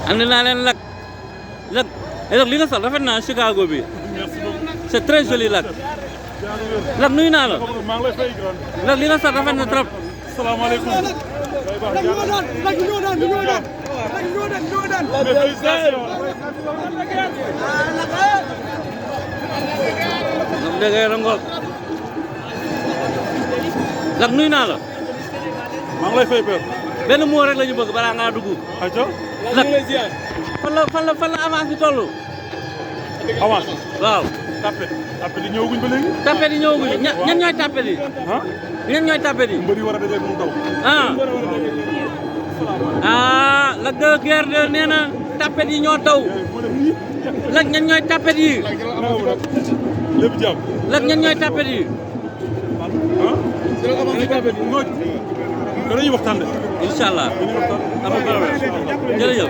andi naa leen Lac li nga sol rafet naa Chicago bi c'est très joli Lac nuyu naa la Lac li nga sol rafet na trop. salaamaaleykum. Lac nuyu naa la. maa ngi lay fay père. benn moo rek la ñu bëgg balaa ngaa dugg. ayca. Lac fan la avance bi toll. avance. waaw. tapet yi ñëwaguñ ba léegi. tapet yi ñëwaguñ ñan ñooy tapet yi. ah. ñan ñooy tapet yi. mbër yi war a dajeeg mu taw. Lac de Guiers 2 nee na tapet yi ñoo taw. Lac ñan ñooy tapet yi. lépp jàmm. Lac ñan ñooy tapet yi. danañu waxtaan de. incha allah. amul problème jërëjëf.